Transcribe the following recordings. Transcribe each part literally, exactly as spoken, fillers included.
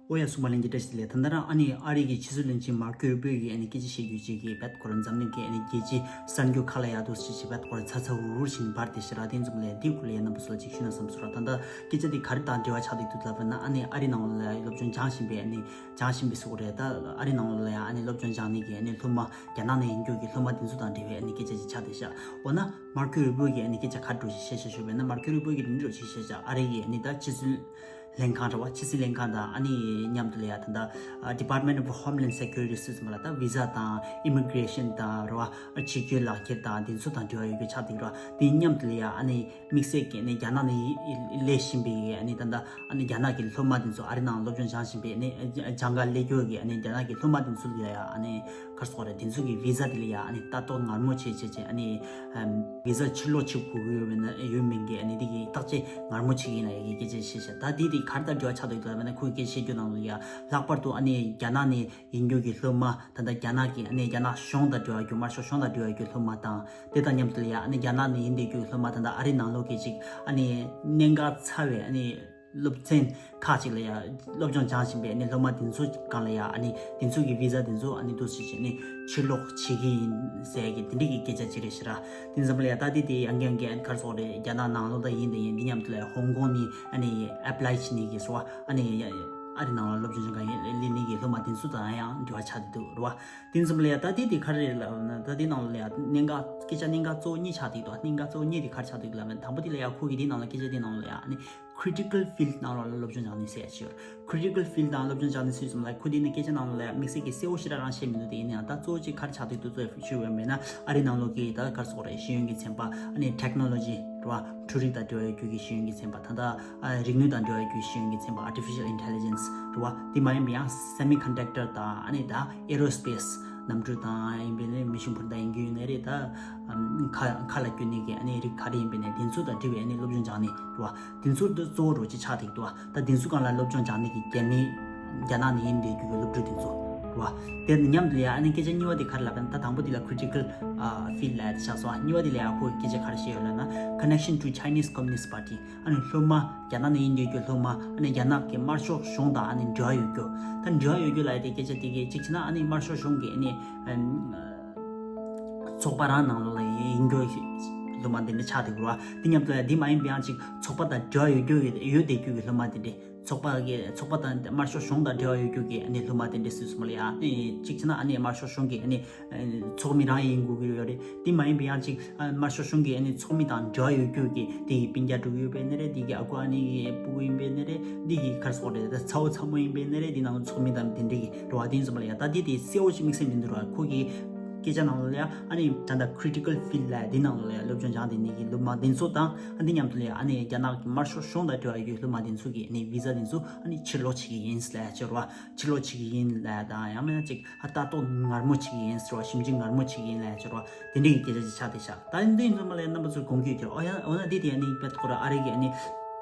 ཨོ་ཡ། གསུངས་པ་ལན་གྱི་བཀྲ་ཤིས་བདེ་ལེགས། ད་ལྟ་རང་ཨ་ནི་ཨ་རི་གི་ཕྱི་སྲིད་བློན་ཆེན་མར་ཀོ་རུ་པིའོ་གིས་ཨ་ནི་སྐད་ཆ་བཤད་རྒྱུ་ཅིག་གིས་བེད་ཁོ་རང་འཛམ་གླིང་གི་ཨ་ནི་རྒྱལ་སྤྱིའི་གསར་འགྱུར་ཁག་ལ་ཡ་འདུག་ཅིག་ཅིག་བེད་ཁོ་རང་ཚ་ཚ་འུར་འུར་བྱེད་བར་དེ་ཤི་ར། དེ་འཛོམས་ལས་དེ་ཁུལ་ལ་ཡ་རྣམ་པ་ཚོ་ལ་ཅིག་ཞུས་ན་བསམ་སོང་ར། ད་ལྟ་སྐད་ཆ་དེ་ག་རེ་དང་འབྲེལ་བ་ཆགས་འདུག་ལབ་ན། ཨ་ནི་ཨ་རི་ནང་ལ་ཡ་སློབ་སྦྱོང་སྦྱང་བཞིན་པའི་ཨ་ནི་སྦྱང་བཞིན་པའི་སོགས་རེད། ད་ཨ་རི་ནང་ལ་ཡ་ཨ་ནི་སློབ་སྦྱོང་སྦྱང་ནི་གི་ཨ་ནི་སློབ་མ་རྒྱ་ནག་ནས་ཡིན་རྒྱུ་གི་སློབ་མ་དེ་ཚོ་དང་འབྲེལ་བའི་ཨ་ནི་སྐད་ཆ་ཅིག་ཆགས་བསྡད་ཤག་འོ་ན་མར་ཀོ་རུ་པིའོ་གིས་ཨ་ནི་སྐད་ཆ་ག་འདྲ་ཞིག་བཤད་ཤག་ཞུས་པ་ཡིན་ན། མར་ཀོ་རུ་པིའོ་གིས་འདི་འདྲ་ཞིག་བཤད་ཤག་ཨ་རི་གི་ཨ་ནི་ད་ཕྱི་སྲིད་ལྷན་ཁང་རེད་བ། ཕྱི་སྲིད་ལྷན་ཁང་དང་ཨ་ནི་མཉམ་དུ་ལ་ཡ་ད་ལྟ་Department of Homeland Security ཟེར་ཙམ་ལ་ད་བི་ཟ་དང་ཨི་མི་གྷི་རེ་ཤན་དང་རེད་བ། ཕྱི་སྐྱོད་ལག་འཁྱེར་དང་དེ་ཚོ་དང་འབྲེལ་བ་ཡོད་རྒྱུ་ཆགས་འདུག་རེད་བ། དེ་མཉམ་དུ་ལ་ཡ་ཨ་ནི་དམིགས་བསལ་གྱི་ཨ་ནི་རྒྱ་ནག་ནས་སླེབས་བཞིན་པའི་ཨ་ནི་ད་ལྟ་ཨ་ནི་རྒྱ་ནག་གི་སློབ་མ་དེ་ཚོ། ཨ་རི་ནང་སློབ་སྦྱོང་སྦྱང་བཞིན་པའི་ཨ་ནི་སྦྱང་ག་སླེབས་རྒྱུ་གི་ཨ་ནི་རྒྱ་ནག་གི་སློབ་མ་དེ་ཚོ་ལ་ཡ་ཨ་ནི་ག་རེ་ཟེར་དགོས་རེད། དེ་ཚོ་གི་བི་ཟ་དེ་ལ་ཡ་ཨ་ནི་ལྟ་རྟོག་ངར་མོ་བྱེད་བྱེད་བྱེད། ཨ་ནི་བི་ཟ་ཕྱིར་སློག་བྱེད་དགོས་ཀྱི་ཡོད་མེད་ན་ཡོད་མེད་ཀྱི་ཨ་ནི་དེ་གི་བརྟག་དཔྱད་ངར་མོ་བྱེད་ཀྱི་ཡིན་ལབ་ཡ་གི་སྐད་ཆ་བཤད་ཤག་ད་དེ་དེ་ག་རེ་དང་འབྲེལ་བ་ཆགས་འདུག་ལབ་ན། ཁོས་སྐད་ཆ་བཤད་རྒྱུ་ནང་ལ་ཡ་ལྷག་པར་དུ་ཨ་ནི་རྒྱ་ནག་ནས་ཡིན་རྒྱུ་གི་སློབ་མ། ད་ལྟ་རྒྱ་ནག་གི་ཨ་ནི་རྒྱ་ནག་གཞུང་དང་འབྲེལ་བ་རྒྱུ། དམར་ཤོག་གཞུང་དང་འབྲེལ་བ་རྒྱུ་སློབ་མ་དང་། དེ་དང་མཉམ་དུ་ལ་ཡ་ཨ་ནི་རྒྱ་ནག་ནས་ཡིན་བསྡད་རྒྱུ་གི་སློབ་མ། ད་ལྟ་ཨ་རི་ནང་ལོགས་ཀྱི་ཅིག་ཨ་ནི་གནད་འགག་ཚ་བའི་ཨ་ནི་སློབ་ཚན་ཁག་ཅིག་ལ་ཡ་སློབ་སྦྱོང་སྦྱང་བཞིན་པའི་ཨ་ནི་སློབ་མ་དེ་ཚོ་སྒང་ལ་ཡ་ཨ་ནི་དེ་ཚོ་གི་བི་ཟ་དེ་ཚོ་ཨ་ནི་འདུག་སེ་བྱས་ནས་ཕྱིར་སློག་བྱེད་ཀྱི་ཡིན་ཟེར་གྱི་དེ་འདྲ་གི་སྐད་ཆ་ཅིག་རེད་ཤག་ར། དེ་ཙམ་ལ་ཡ་ད་དེ་དེ་ཡང་གང་གི་ཨ་ནི་ག་རེ་ཟེར་དགོས་རེད། རྒྱ་ནག་ནང་ལོགས་ད་ཡིན་དེ་ཡིན། དེ་མཉམ་དུ་ལ་ཡ་ཧོང་ཀོང་ནས་ཨ་ནི་ཨེབ་ལའི་བྱེད་ནས་གི་སོ། ཨ་ནི་ཨ་རི་ནང་ལ་སློབ་སྦྱོང་སྦྱང་ག་ཡིན་སླེབས་ནས་གི་སློབ་མ་དེ་ཚོ་དང་ཡང་འབྲེལ་བ་ཆགས་བསྡད་འདུག་རེད་བ། དེ་ཙམ་ལ་ཡ་ད་དེ་དེ་ག་རེ་རེད་ལབ་ན། ད་དེ་ནང་ལ་ཡ་གནད་འགག་སྐད་ཆ་གནད་འགག་གཙོ་བོ་གཉིས་ཆགས་བསྡད་འདུག་གནད་འགག་གཙོ་བོ་གཉིས་དེ་ག་རེ་ཆགས་བསྡད་འདུག་ལབ་ན། དང་པོ་དེ་ལ་ཡ་ཁོ་གི་དེ་ནང་ལ་སྐད་ཆ་དེ་ནང་ལ་ཡ་ཨ་ནི་critical field ནང་ལ་སློབ་སྦྱོང་སྦྱང་ནས་ཟེར་ཡ་ཅིག་ཡོད། Critical field ནང་སློབ་སྦྱོང་སྦྱང་ནས་ཟེར་ཙམ་ལ་ཁོ་དེ་ནི་སྐད་ཆ་ནང་ལ་ཡ་དམིགས་བསལ་གྱི་གསལ་བོ་ཞེ་དྲག་རང་བཤད་མི་འདུག་དེ་ཡིན་ན་ཡང་ད་གཙོ་བོ་གཅིག་ག་རེ་ཆགས་བསྡད་འདུག་གཙོ་བོ་ཞུས་པ་ཡིན་ན། ཨ་རི་ནང་ལོགས་ཀྱི་ད་ག་རེ་ཟེར་དགོས་རེད། ཤེས་ཡོན་གྱི་ཚན་པ་ཨ་ནི་ཊེག་ནོ་ལོ་ཇི་རེད་བ། འཕྲུལ་རིག་དང་འབྲེལ་བའི་རྒྱུ་གི་ཤེས་ཡོན་གྱི་ཚན་པ། ད་ལྟ་ཨ་རིག་ནུས་དང་འབྲེལ་བའི་རྒྱུ་ཤེས་ཡོན་གྱི་ཚན་པ། artificial intelligence རེད་བ། དེ་མ་ཡིན་པའི་ཡང་semiconductor དང་ཨ་ནི་ད་aerospace གནམ་གྲུ་དང་ཡིན་པའི་ནས་མི་ཤིང་འཕུར་མདའ་ཡིན་རྒྱུ་ཡིན་ནའི་རེད། ད་ཨམ་མཁའ་མཁའ་ལ་སྐྱོད་ནི་གི་ཨ་ནི་རིགས་ག་རེ་ཡིན་པའི་ནས་དེ་ཚོ་དང་འབྲེལ་བའི་ཨ་ནི་སློབ་སྦྱོང་སྦྱང་ནི་རེད་བ། དེ་ཚོ་འདི་གཙོ་བོ་རུ་ཅིག་ཆགས་བསྡད་འདུག་བ། ད་དེ་ཚོ་སྒང་ལ་སློབ་སྦྱོང་སྦྱང་ནི་གི་རྒྱ་མི་རྒྱ་ནག་ནས་ཡིན་བསྡད་རྒྱུ་གི་སློབ་ཕྲུག་དེ་ཚོ་རེད་བ། དེ་མཉམ་དུ་ལ་ཡ་ཨ་ནི་སྐད་ཆ་གཉིས་པ་དེ་ག་རེ་ལབ་པ་ན། ད་དང་པོ་དེ་ལ་critical ཨ་field ལབ་ཡ་དེ་ཆགས་སོང་བ། གཉིས་པ་དེ་ལ་ཡ་ཁོ་སྐད་ཆ་ག་རེ་བཤད་ཡོད་ལབ་ན། connection to Chinese Communist Party ཨ་ནི་སློབ་མ་རྒྱ་ནག་ནས་ཡིན་བསྡད་རྒྱུ་སློབ་མ་ཨ་ནི་རྒྱ་ནག་གི་དམར་ཤོག་གཞུང་དང་ཨ་ནི་འབྲེལ་བ་ཡོད་རྒྱུ། ད་འབྲེལ་བ་ཡོད་རྒྱུ་ལབ་ཡ་དེ་སྐད་ཆ་དེ་གི་གཅིག་བྱས་ན་ཨ་ནི་དམར་ཤོག་གཞུང་གི་ཨ་ནི་ཨམ་ཚོགས་པ་རང་ནང་ལོགས་ལ་ཡིན་རྒྱུ་སློབ་མ་དེ་འདྲ་ཆགས་བསྡད་ཀྱི་རེད་བ། དེ་མཉམ་དུ་ལ་དེ་མ་ཡིན་པའི་ཡང་ཅིག་ཚོགས་པ་དང་འབྲེལ་བ་ཡོད་རྒྱུ་ཡོད་བསྡད་རྒྱུ་གི་སློབ་མ་དེ་འདྲ། ཚོགས་པ་གི་ཚོགས་པ་དང་དམར་ཤོག་གཞུང་དང་འབྲེལ་བ་ཡོད་རྒྱུ་གི་ཨ་ནི་སློབ་མ་དེ་འདྲ་ཟེར་སོང་ལ་ཡ། ཨ་ནི་གཅིག་བྱས་ན་ཨ་ནི་དམར་ཤོག་གཞུང་གི་ཨ་ནི་ཚོགས་མི་རང་ཡིན་དགོས་ཀྱི་ཡོད་རེད། དེ་མ་ཡིན་པའི་ཡང་ཅིག་དམར་ཤོག་གཞུང་གི་ཨ་ནི་ཚོགས་མི་དང་འབྲེལ་བ་ཡོད་རྒྱུ་གི་དེ་གི་སྤུན་ཀྱག་ཕྲུ་གུ་ཡིན་པའི་ནི་རེད། དེ་གི་ཨ་ཁུ་ཨ་ནེ་གི་ཕྲུ་གུ་ཡིན་པའི་ནི་རེད། དེ་གི་ག་རེ་ཟེར་དགོས་རེད། ད་ཚ་བོ་ཚ་མོ་ཡིན་པའི་ནི་རེད། དེ་ནང་ཚོགས་མི་དང་དེ་འདྲ་གི་རེད་བ། དེ་ཡིན་ཙམ་པ་ལ་ཡ་ད་དེ་དེ་གསལ་བོ་ཞིག་དམིགས་བསལ་མི་འདུག་ར། ཁོ་གི་སྐད་ཆ་ནང་ལ་ཡ་ཨ་ནི་ད་ལྟ་critical field ལ་དེ་ནང་ལ་ཡ་སློབ་སྦྱོང་སྦྱང་བསྡད་ནི་གི་སློབ་མ་དེ་ཚོ་དང་ཨ་དེ་མཉམ་དུ་ལ་ཡ་ཨ་ནི་རྒྱ་ནག་གི་དམར་ཤོག་གཞུང་དང་འབྲེལ་བ་ཡོད་སློབ་མ་དེ་ཚོ་གི་ཨ་ནི་བི་ཟ་དེ་ཚོ་ཨ་ནི་ཕྱིར་སློག་བྱེད་ཀྱི་ཡིན་ལབ་ཡ་ཅིག་རེད་བ། ཕྱིར་སློག་བྱེད་ཀྱི་ཡིན་ལབ་དང་ཡང་མིན་ན་ཅིག་ལྟ་རྟོག་ངར་མོ་བྱེད་ཀྱི་ཡིན་ཟེར་བ། ཞིབ་འཇུག་ངར་མོ་བྱེད་ཀྱི་ཡིན་ལབ་ཡ་ཅིག་རེད་བ། དེ་འདྲའི་གི་སྐད་ཆ་ཅིག་ཆགས་བསྡད་ཤག་ད་ཡིན་དུས་ཡིན་ཙམ་པ་ལ་ཡ་རྣམ་པ་ཚོས་དགོངས་ཀྱི་ཡོད་ཀྱི་རེད། ཨོ་ཡ་འོ་ན་འདི་དེ་ཡ་ནི་བེད་ཁོ་ར་ཨ་རི་གི་ཨ་ནི་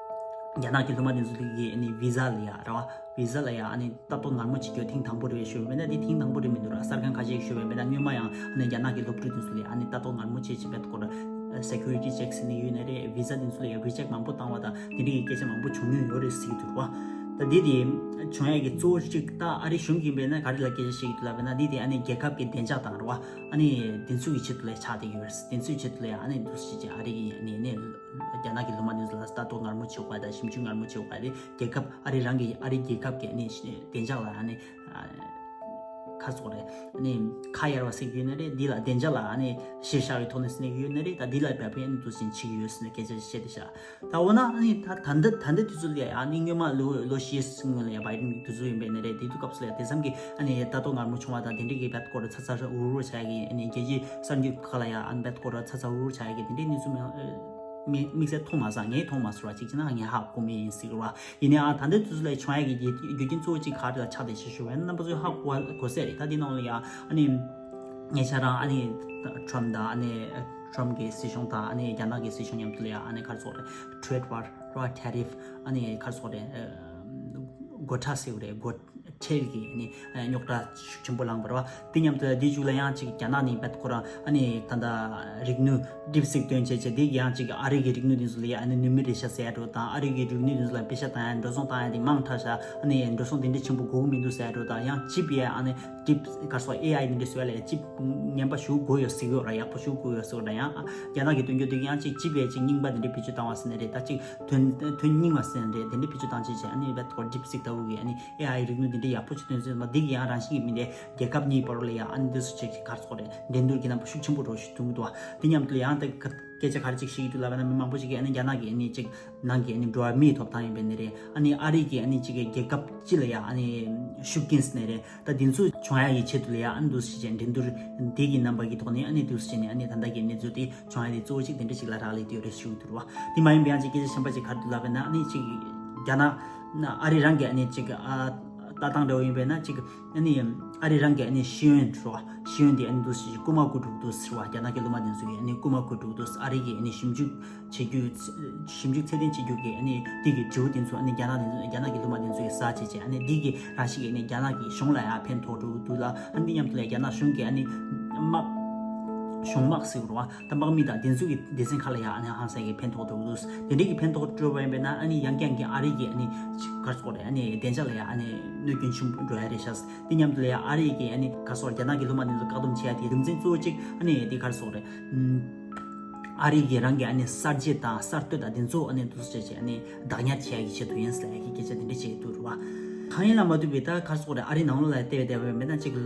རྒྱ་ནག་གི་སློབ་མ་དེ་ཚོ་གི་ཨ་ནི་བི་ཟ་ལ་ཡ་རེད་བ། བི་ཟ་ལ་ཡ་ཨ་ནི་ལྟ་རྟོག་ངར་མོ་བྱེད་རྒྱུ་ཐེངས་དང་པོ་རེད་ཞུས་པ་མིན་ན། འདི་ཐེངས་དང་པོ་རེད་མི་འདུག་ར། གསར་ཁང་ཁ་ཤས་ཀྱིས་ཞུས་པ་མིན་ན། སྔོན་མ་ཡང་ཨ་ནི་རྒྱ་ནག་གི་སློབ་ཕྲུག་དེ་ཚོ་ལ་ཨ་ནི་ལྟ་རྟོག་ངར་མོ་བྱེད་ཅིག་བེད་ཁོ་ར་security check ཟེར་ནི་ཡོད་ནི་རེད། བི་ཟ་དེ་ཚོ་ལ་ཡ་reject མང་པོ་བཏང་བ་དང་དེ་འདྲའི་གི་སྐད་ཆ་མང་པོ་བྱུང་མྱོང་ཡོད་རེད་ཟེར་གྱི་འདུག་ར། ད་འདི་དེ་བྱུང་ཡ་གི་གཙོ་བོ་གཅིག་ད་ཨ་རི་གཞུང་གིས་ཡིན་པས་ན་ག་རེ་ལ་སྐད་ཆ་བཤད་ཀྱི་འདུག་ལབ་པ་ན། འདི་དེ་ཨ་ནི་རྒྱལ་ཁབ་ཀྱི་བདེ་འཇགས་དང་རེད་བ། ཨ་ནི་དེ་ཚོ་གི་ཆེད་དུ་ལ་ཡ་ཆགས་བསྡད་ཡོད་རེད། དེ་ཚོའི་ཆེད་དུ་ལ་ཡ་ཨ་ནི་འདུག་སེ་བྱས་ཨ་རི་གི་ཨ་ནི་ནས་རྒྱ་ནག་གི་སློབ་མ་དེ་ཚོ་ལ་ལྟ་རྟོག་ངར་མོ་བྱེད་དགོས་པ་དང་ཞིབ་འཇུག་ངར་མོ་བྱེད་དགོས་པ་དེ། རྒྱལ་ཁབ་ཨ་རི་རང་གི་ཨ་རི་རྒྱལ་ཁབ་ཀྱི་ཨ་ནི་བདེ་འཇགས་ལ་ཨ་ནི་ཨ་ཁ་ཚོགས་རེད། ཨ་ནི་ཁ་གཡར་བ་ཟེར་གྱི་ཡོད་ནི་རེད། འདི་ལ་བདེ་འཇགས་ལ་ཨ་ནི་གཞིར་བཞག་པའི་ཐོག་ནས་ཟེར་ནས་ཡོད་ནི་རེད། ད་འདི་ལ་བབ་པའི་ཨ་ནི་འདུག་སེ་བྱེད་ཀྱི་ཡོད་ཟེར་ནས་སྐད་ཆ་བཤད་དེ་ཤག་ད་འོ་ན་ཨ་ནི་ད་ད་ལྟ་ད་ལྟ་དུས་ཚོད་ལ་ཡ་ཨ་ནི་སྔོན་མ་ལོ་ལོ་བཞི་སྔོན་ལ་ཡ་བའི་ཌེན་དུས་ཚོད་ཡིན་པའི་ནི་རེད། དེ་དུས་སྐབས་སུ་ལ་ཡ་དེ་ཙམ་གྱི་ཨ་ནི་ལྟ་རྟོག་ངར་མོ་བྱུང་བ་དང་དེ་འདྲའི་གི་བེད་སྐོར་ཚ་ཚ་འུར་འུར་བྱ་གི་ཨ་ནི་རྒྱལ་སྤྱིའི་གསར་འགྱུར་ཁག་ལ་ཡ་ཨ་ནི་བེད་སྐོར་ཚ་ཚ་འུར་འུར་བྱ་གི་དེ་འདྲའི་གནས་ཚུལ་མི་མི་དམིགས་བསལ་མཐོང་མ་སོང་། ངས་མཐོང་མ་སོང་བ། གཅིག་བྱས་ན་ངས་ཧ་གོ་མེད་ཡིན་ཟེར་གི་རེད་བ། ཡིན་ནའང་ད་ལྟའི་དུས་ཚོད་ལ་བྱུང་ཡ་གི་རྒྱུ་རྐྱེན་གཙོ་བོ་གཅིག་ག་རེ་ལ་ཆགས་བསྡད་ཤག་ཞུ་བ་ཡིན་ན་རྣམ་པ་ཚོས་ཧ་གོ་གོ་གསལ་རེད། ད་འདི་ནང་ལ་ཡ་ཨ་ནི་ཉེ་ཆར་རང་ཨ་ནི་ཊམ་དང་ཨ་ནི་ཊམ་གི་སྲིད་གཞུང་དང་ཨ་ནི་རྒྱ་ནག་གི་སྲིད་གཞུང་མཉམ་དུ་ལ་ཡ་ཨ་ནི་ག་རེ་ཟེར་དགོས་རེད། trade war རེད་བ། tariff ཨ་ནི་ག་རེ་ཟེར་དགོས་རེད། སྒོ་ཁྲལ་ཟེར་དགོས་རེད། སྒོ་ ཁྲལ་གྱི་ཨ་ནི་རྙོག་དྲ་ཤུགས་ཆེན་པོ་ལངས་པ་རེད་བ། དེ་མཉམ་དུ་དེའི་མཇུག་ལ་ཡང་ཅིག་རྒྱ་ནག་ནས་བད་ཁོ་རང་ཨ་ནི་ད་ལྟ་རིག་ནུས་ཌིབ་སིག་བཏོན་བྱས་བྱས་དེ་གི་ཡང་ཅིག་ཨ་རི་གི་རིག་ནུས་དེ་ཚོ་ལ་ཡང་ཨ་ནི་ནུས་མེད་རེད་ཤག་ཟེར་ཡ་འགྲོ་དང་ཨ་རི་གི་རིག་ནུས་དེ་ཚོ་ལ་པེ་ཤ་བཏང་ཡ་འགྲོ་སོང་བཏང་ཡ་དེ་མང་དྲགས་ཤག་ཨ་ནི་འགྲོ་སོང་དེ་འདྲ་ཆེན་པོ་དགོས་ཀྱི་མི་འདུག་ཟེར་ཡ་འགྲོ་དང་ཡང་ཅིབ་ཡ་ཨ་ནི་ཌིབ་ག་རེ་ཟེར་ཨེ་ཨའི་དེ་འདྲ་བཟོ་ཡ་ལ་ཡ་ཅིབ་ངན་པ་ཞུ་དགོས་ཡོད་ཟེར་གི་ཡོད་ར། ཡག་པོ་ཞུ་དགོས་ཡོད་ཟེར་གི་ར། ཡང་རྒྱ་ནག་གི་སྟོན་རྒྱུ་དེ་གི་ཡང་ཅིག་ཅིབ་ཡ་ཅིག་རྙིང་པ་དེ་འདྲ་བེད་སྤྱོད་བཏང་བ་ཟེར་ནི་རེད། ད་ཅིག་ཐོན་ཐོན་རྙིང་བ་ཟེར་ནི་རེད། དེ་འདྲ་བེད་སྤྱོད་བཏང་བྱས་བྱས་ཨ་ནི་བད་ཁོ་ཌིབ་སིག་ལྟ་བུ་གི་ཨ་ནི་ཨེ་ཨའི་རིག་ནུས་དེ་འདྲ་ཡག་པོ་ཅིག་ཐོན་ཟེར་མ་འདི་གི་ཡང་རང་བཞིན་གྱི་མི་འདི་རྒྱལ་ཁབ་གཉིས་བར་ལ་ཡང་ཨ་ནི་འདི་སུ་ཅིག་ག་རེ་ཟེར་དགོས་རེད། འགྲན་བསྡུར་གྱི་རྣམ་པ་ཤུགས་ཆེན་པོ་འགྲོ་ཞིག་འདུག་འདུག་བ། དེ་མཉམ་དུ་ཡང་ད་ག་སྐད་ཆ་ག་རེ་ཅིག་བཤད་ཀྱི་འདུག་ལབ་ན་མི་མང་པོ་ཞིག་གིས་ཨ་ནི་རྒྱ་ནག་གི་ཨ་ནི་ཅིག་ནང་གི་ཨ་ནི་འགྲོ་བ་མིའི་ཐོབ་ཐང་ཡིན་པའི་ནི་རེད། ཨ་ནི་ཨ་རི་གི་ཨ་ནི་ཅིག་གི་རྒྱལ་ཁབ་སྤྱི་ལ་ཡང་ཨ་ནི་ཤུགས་རྐྱེན་ཟེར་ནི་རེད། ད་དེ་ཚོ་བྱུང་ཡ་གི་ཆེད་དུ་ལ་ཡང་ཨ་ནི་འདུག་སེ་བྱས་འགྲན་བསྡུར་འདི་གི་རྣམ་པ་གི་ཐོག་ནས་ཨ་ནི་འདུག་སེ་བྱས་ནས་ཨ་ནི་ད་ལྟ་གི་གནས་ཚུལ་དེ་བྱུང་ཡ་དེ་གཙོ་བོ་གཅིག་དེ་འདྲ་ཞིག་ལ་རག་ལས་དེ་རེད་ཞུ་གི་འདུག་བ། དེ་མ་ཡིན་པའི་ཡང་ཅིག་སྐད་ཆ་གཞན་པ་ཅིག་ག་རེ་འདུག་ལབ་པ་ན་ཨ་ནི་ཅིག་རྒྱ་ནག་ཨ་རི་རང་གི་ཨ་ནི་ཅིག་ཨ་ལྟ་སྟངས་འདྲ་བོ་ཡིན་པས་ན་ཅིག་ཨ་ནི་ཨ་རི་རང་གི་ཨ་ནི་ཤེས་ཡོན་ཚོ་ཤེས་ཡོན་དེ་ཨ་ནི་འདུག་སེ་རྐུ་མ་རྐུ་འགྲོ་གི་འདུག་ཟེར་བ། རྒྱ་ནག་གི་སློབ་མ་དེ་ཚོ་གི་ཨ་ནི་རྐུ་མ་རྐུ་འགྲོ་གི་འདུག་ཨ་རི་གི་ཨ་ནི་ཞིབ་འཇུག་བྱེད་རྒྱུ། ཞིབ་འཇུག་ཚད་ལྡན་བྱེད་རྒྱུ་གི་ཨ་ནི་དེ་གི་འབྲས་བུ་དེ་ཚོ་ཨ་ནི་རྒྱ་ནག་དེ་ཚོ་རྒྱ་ནག་གི་སློབ་མ་དེ་ཚོ་གི་ཟ་བྱས་བྱས་ཨ་ནི་དེ་གི་རང་བཞིན་གི་ཨ་ནི་རྒྱ་ནག་གི་གཞུང་ལ་ཡང་ཕན་ཐོགས་འགྲོ་གི་འདུག་ལ། ཨ་ནི་དེ་མཉམ་དུ་ལ་རྒྱ་ནག་གཞུང་གི་ཨ་ནི་དམག་གཞུང་དམག་ཟེར་བ་ད་དམག་མི་དང་དེ་ཚོ་གི་སྡེ་ཚན་ཁག་ལ་ཡང་ཨ་ནི་ཧང་སང་གི་ཕན་ཐོགས་འགྲོ་གི་འདུག་དེ་འདྲ་གི་ཕན་ཐོགས་འགྲོ་བ་ཡིན་པས་ན་ཨ་ནི་ཡང་བསྐྱར་གི་ཨ་རི་གི་ཨ་ནི་ག་རེ་ཟེར་དགོས་རེད། ཨ་ནི་བདེ་འཇགས་ལ་ཡང་ཨ་ནི་གནོད་སྐྱོན་ཆེན་པོ་འགྲོ་ཡ་རེད་ཤག་དེ་མཉམ་དུ་ལ་ཡང་ཨ་རི་གི་ཨ་ནི་ག་རེ་ཟེར་དགོས་རེད། རྒྱ་ནག་གི་སློབ་མ་དེ་ཚོ་བཀག་སྡོམ་བྱེད་ཡ་དེ་རྒྱུ་མཚན་གཙོ་བོ་གཅིག་ཨ་ནི་དེ་ག་རེ་ཟེར་དགོས་རེད། ཨ་རི་གི་རང་གི་ཨ་ནི་གསར་བརྗེ་དང་གསར་གཏོད་དང་དེ་ཚོ་ཨ་ནི་འདུག་སེ་བྱས་ཨ་ནི་བདག་ཉར་བྱེད་ཡ་གི་ཆེད་དུ་ཡིན་ཟེར་ཡ་གི་སྐད་ཆ་དེ་འདྲ་བྱེད་ཀྱི་འདུག་རེད་བ། གང་ཡིན་ལ་མ་ལྟོས་པའི་ད་ག་རེ་ཟེར་དགོས་རེད། ཨ་རི་ནང་ལོགས་ལ་བལྟས་པའི་བལྟས་པའི་མེད་ན་ཅིག་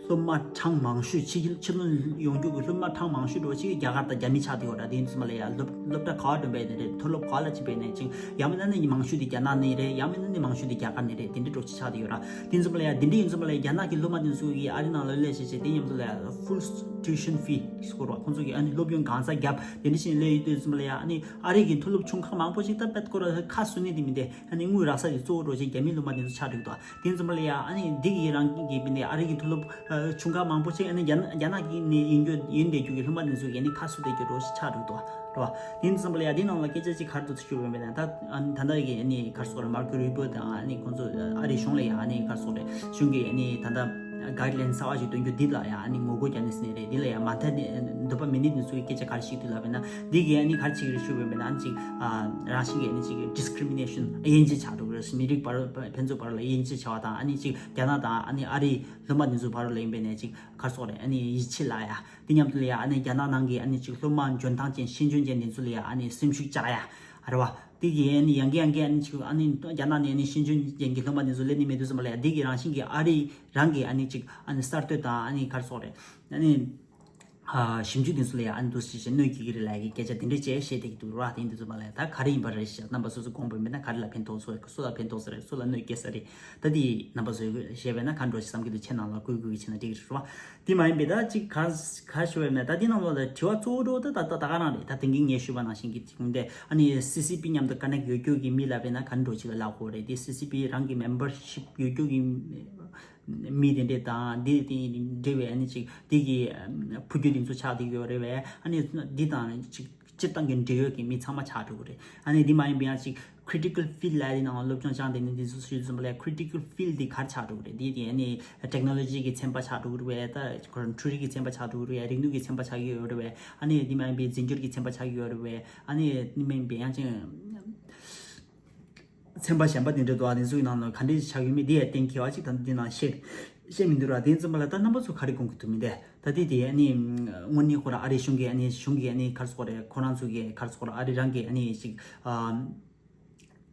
སློབ་མ་གྲངས་མང་ཤོས་ཕྱི་རྒྱལ་ཕྱི་ལོགས་ཡོང་རྒྱུ་གི་སློབ་མ་གྲངས་མང་ཤོས་འགྲོ་ཅིག་རྒྱ་གར་དང་རྒྱ་མི་ཆགས་བསྡད་ཡོད་རེད། དེ་ཡིན་ཙམ་པ་ལ་ཡ་སློབ་སློབ་གྲྭ་ག་པར་འགྲོ་བས་ནི་རེད། མཐོ་སློབ་ག་པར་ལ་ཅིག་བས་ནི་རེད། ཅིག་ཡང་མིན་ན་ནི་མང་ཤོས་དེ་རྒྱ་ནག་ནས་རེད། ཡང་མིན་ན་ནི་མང་ཤོས་དེ་རྒྱ་གར་ནས་རེད། དེ་འདྲ་འགྲོ་ཅིག་ཆགས་བསྡད་ཡོད་རེད། དེ་ཡིན་ཙམ་པ་ལ་ཡ་དེ་འདྲ་ཡིན་ཙམ་པ་ལ་ཡ་རྒྱ་ནག་གི་སློབ་མ་དེ་ཚོ་གིས་ཨ་རི་ནང་ལ་སླེབས་བྱས་བྱས་དེ་མཉམ་དུ་ལ་ཡ་full tuition fee ཟེར་བ་ཁོང་ཚོ་གིས་ཨ་ནི་སློབ་ཡོན་གང་ས་བརྒྱབ་དེ་འདྲ་བྱས་ནས་སླེབས་ཡོད་དུས་ཙམ་པ་ལ་ཡ་ཨ་ནི་ཨ་རི་གི་མཐོ་སློབ་ཆུང་ཁག་མང་པོ་ཞིག་ད་དཔེ་ཁོ་ར་ཁ་ཟུར་ནས་དེ་མི་འདྲ་ཨ་ནི་དངུལ་རག་ས་ཀྱི་གཙོ་བོ་འགྲོ་ཅིག་རྒྱ་མིའི་སློབ་མ་དེ་ཚོ་ཆགས་འགྲོ་གི་འདུག་དེ་ཙམ་པ་ལ་ཡ་ཨ་ནི་འདི་གི་རང་གི་བི་ནས་ཨ་རི་གི་མཐོ་སློབ་ཆུང་ཁག་མང་པོ་ཞིག་ཨ་ནི་རྒྱ་ནག་རྒྱ་ནག་གི་ནས་ཡིན་རྒྱུ་ཡིན་བསྡད་རྒྱུ་གི་སློབ་མ་དེ་ཚོ་གི་ཨ་ནི་ཁ་གསོ་བསྡད་རྒྱུ་འགྲོ་ཞིག་ཆགས་འགྲོ་གི་འདུག་རེད་བ། དེ་ཙམ་པ་ལ་ཡ་དེ་ནང་ལ་སྐད་ཆ་ཅིག་ག་རེ་འདུག་ཞུས་པ་ཡིན་ན་ད་ད་ལྟ་གི་ཨ་ནི་ག་རེ་ཟེར་དགོས་རེད། མར་ཁོ་རུ་པོ་དང་ཨ་ནི་ཁོང་ཚོ་ཨ་རི་གཞུང་ལ་ཡ་ཨ་ནི་ག་རེ་ཟེར་དགོས་རེད། གཞུང་གི་ཨ་ནི་ད་ལྟ་guideline་གསར་བ་ཞིག་འདོན་རྒྱུ་འདི་ལ་ཡ་ཨ་ནི་ངོ་རྒོལ་རྒྱག་ནི་ཟེར་ནི་རེད། འདི་ལ་ཡ་མ་མཐའ་ནས་འདོད་པ་མེད་ནི་དེ་ཚོ་གི་སྐད་ཆ་ག་རེ་ཞིག་འདུག་ལབ་པ་ཡིན་ན་འདི་གི་ཨ་ནི་ག་རེ་ཅིག་རེད་ཞུས་པ་ཡིན་ན་ཨ་ནི་ཅིག་ཨ་རང་བཞིན་གྱི་ཨ་ནི་ཅིག་discrimination དབྱེ་འབྱེད་བྱ་འགྲོ་གི་རེད། མི་རིགས་བར་ཕན་ཚུན་བར་ལ་དབྱེ་འབྱེད་བྱ་བ་དང་ཨ་ནི་ཅིག་རྒྱ་ནག་དང་ཨ་ནི་ཨ་རི་སློབ་མ་དེ་ཚོ་བར་ལ་ཡིན་པས་ནས་ཅིག་ག་རེ་ཟེར་དགོས་རེད། ཨ་ནི་ཡིད་ཆེས་ལ་ཡ་དེ་མཉམ་དུ་ལ་ཡ་ཨ་ནི་རྒྱ་ནག་ནང་གི་ཨ་ནི་ཅིག་སློབ་མ་འཇོན་ཐང་ཅན་ཤེས་འཇོན་ཅན་དེ་ཚོ་ལ་ཡ་ཨ་ནི་སེམས་ཤུགས་བཅག་ཡ་རེད་བ། དེ་གི་ཨ་ནི་ཡང་གི་ཡང་གི་ཨ་ནི་ཅིག་ཨ་ནི་རྒྱ་ནག་ནས་ཨ་ནི་ཤེས་འཇོན་ཅན་གྱི་སློབ་མ་དེ་ཚོ་སླེབས་ནི་མེད་དུས་ཙམ་པ་ལ་ཡ་དེ་གི་རང་བཞིན་གྱི་ཨ་རི་རང་གི་ཨ་ནི་ཅིག་ཨ་ནི་གསར་གཏོད་དང་ཨ་ནི་ག་རེ་ཟེར་དགོས་རེད། ཨ་ནི་ཨ་ཞིབ་འཇུག་དེ་ཚོ་ལ་ཡ་ཨ་ནི་འདུག་སེ་བྱས་གནོད་སྐྱེལ་གྱི་རེད་ལབ་ཀྱི་སྐད་ཆ་དེ་འདྲ་བྱས་བཤད་བསྡད་ཀྱི་འདུག་ར། དེ་འདི་ཚོ་མ་ལ་ཡ་ད་ག་རེ་ཡིན་པ་རེད་ཤག་རྣམ་པ་སོ་སོ་དགོངས་པ་མེད་ན་ག་རེ་ལ་ཕན་ཐོགས་སོ་སུ་ལ་ཕན་ཐོགས་ས་རེད། སུ་ལ་གནོད་སྐྱེལ་ས་རེད། ད་དེ་རྣམ་པ་ཚོས་བཤད་པས་ན་ག་འདྲ་ཞིག་བསམ་གྱི་འདུག་ཁྱེད་རྣམས་ལ་བཀོད་དགོས་ཀྱི་བྱས་ན་འགྲིག་གི་རེད་བ། དེ་མ་ཡིན་པའི་ད་ཅིག་ག་ག་ཞུ་བས་མེད་ད་འདི་ནང་ལོགས་ལ་དྲི་བ་གཙོ་བོ་འགྲོ་ད་ད་ད་ག་རང་རེད། ད་དེང་གི་ངས་ཞུས་པ་ནང་བཞིན་གྱི་ཅིག་འདི་ཨ་ནི་སི་སི་པི་མཉམ་དུ་ཀ་ནེག་ཡོད་རྒྱུ་གི་མི་ལ་བས་ན་ག་འདྲ་ཞིག་ལ་ལབ་དགོས་རེད། དེ་སི་སི་པི་རང་གི་མེམ་བར་ཤིབ་ཡོད་རྒྱུ་གི་མི་དེ་འདྲས་དང་འདི་དེ་འབྲེལ་བའི་ཨ་ནི་ཅིག་འདི་གི་ཕུ་རྒྱུད་དེ་ཚོ་ཆགས་བསྡད་ཡོད་རེད་བས། ཨ་ནི་འདི་དང་ཅིག་སྤྱིར་བཏང་གི་འབྲེལ་ཡོད་ཀྱི་མི་ཚང་མ་ཆགས་འགྲོ་གི་རེད། ཨ་ནི་འདི་མ་ཡིན་པའི་ཡང་ཅིག་critical field ལབ་དེ་ནང་སློབ་སྦྱོང་སྦྱངས་དེ་ནི་འདི་ཚོ་ཞུས་ཙམ་པ་ལ་critical field དེ་ག་རེ་ཆགས་འགྲོ་གི་རེད། འདི་དེ་ཨ་ནི་technology གི་ཚན་པ་ཆགས་འགྲོ་གི་རེད་བས། ད་ཁོ་རང་འཕྲུལ་རིག་གི་ཚན་པ་ཆགས་འགྲོ་གི་རེད། རིག་ནུས་ཀྱི་ཚན་པ་ཆགས་ཀྱི་ཡོད་རེད་བས། ཨ་ནི་འདི་མ་ཡིན་པའི་རྫས་འགྱུར་གྱི་ཚན་པ་ཆགས་ཀྱི་ཡོད་རེད་བས། ཨ་ནི་འདི་མ་ཡིན་པའི་ཡང་ཅིག་ཚན་པ་གཞན་པ་དེ་འདྲ་འདུག་ཨ་ནི་ཚོའི་ནང་ལ་ག་འདྲས་ཆགས་ཡོད་མེད་དེ་ཡང་གཏན་འཁེལ་བ་ཅིག་ད་འདི་ནང་བཤད་བཤད་མི་འདུག་ར། དེ་ཙམ་པ་ལ་ད་རྣམ་པ་ཚོ་ག་རེ་དགོངས་ཀྱི་འདུག་མི་འདས་ད་དེ་དེ་ཨ་ནི་དངོས་གནས་ཁོ་ར་ཨ་རི་གཞུང་གིས་ཨ་ནི་གཞུང་གིས་ཨ་ནི་ག་རེ་ཟེར་དགོས་རེད། ཁོ་རང་ཚོ་གིས་ག་རེ་ཟེར་དགོས་རེད། ཨ་རི་རང་གིས་ཨ་ནི་ཅིག་ཨ་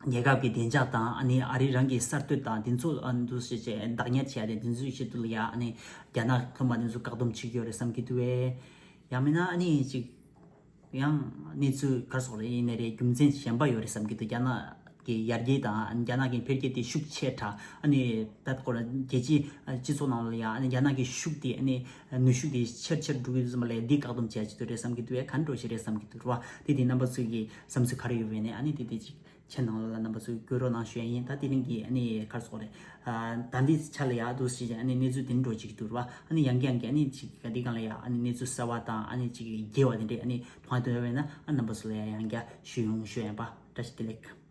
རྒྱལ་ཁབ་ཀྱི་བདེ་འཇགས་དང་ཨ་ནི་ཨ་རི་རང་གི་གསར་གཏོད་དང་དེ་ཚོ་ཨ་འདུ་ཤེས་བྱས་བདག་ཉར་བྱས་ཏེ་དེ་ཚོའི་ཆེད་དུ་ལ་ཡ་ཨ་ནི་རྒྱ་ནག་སློབ་མ་དེ་ཚོ་བཀག་སྡོམ་བྱེད་ཀྱི་ཡོད་རེད་བསམ་གྱི་འདུག་བས། ཡང་མིན་ན་ཨ་ནི་ཅིག་ཡང་གནས་ཚུལ་ག་རེ་ཟེར་དགོས་རེད། ཡིན་ནའི་རེད། རྒྱུ་མཚན་གཞན་པ་ཡོད་རེད་བསམ་གྱི་འདུག་རྒྱ་ནག་གི་ཡར་རྒྱས་དང་རྒྱ་ནག་གི་འཕེལ་རྒྱས་དེ་ཤུགས་ཆེ་དྲགས་ཨ་ནི་ད་ཁོ་ར་རྒྱལ་སྤྱིའི་སྤྱི་ཚོགས་ནང་ལ་ཡང་ཨ་ནི་རྒྱ་ནག་གི་ཤུགས་དེ་ཨ་ནི་ནུས་ཤུགས་དེ་ཆེར་ཆེར་འགྲོ་གི་ཡོད་ཙམ་ལ་འདི་བཀག་སྡོམ་བྱས་ཀྱི་འདུག་རེད་བསམ་གྱི་འདུག་བས། ག་འདྲ་ཞིག་རེད་བསམ་གྱི་འདུག་རེད་བ། དེ་དེ་རྣམ་པ་ཚོའི་གི་བསམ་ཚུལ་ག་རེ་ཡོད་པས་ནས་ཨ་ནི་དེ་དེ་ཅིག་ཁྱེད་ནང་ལ་རྣམ་པ་ཚོས་བཀོད་རོགས་གནང་ཞུ་ཡ་ཡིན། ད་དེ་རིང་གི་ཨ་ནི་ག་རེ་ཟེར་དགོས་རེད། ཨ་ད་འདི་ཆ་ལ་ཡག་འདུག་ཟེར་བྱས་ཨ་ནི་གནས་ཚུལ་དེ་འདྲ་འགྲོ་བཅུག་འདུག་ར། ཨ་ནི་ཡང་བསྐྱར་ཡང་བསྐྱར་ཨ་ནི་ཅིག་ག་འདི་སྒང་ལ་ཡག་ཨ་ནི་གནས་ཚུལ་གསར་བ་དང་ཨ་ནི་ཅིག་རྒྱས་པ་དེ་འདྲས་ཨ་ནི་མཐོང་ཡ་ཐོན་ཡོད་པ་ཡིན་ན་ཨ་རྣམ་པ་ཚོ་ལ་ཡང་ཡང་བསྐྱར་ཞུ་ཡོང་ཞུ་ཡ་ཡིན་པ། བཀྲ་ཤིས་བདེ་ལེགས།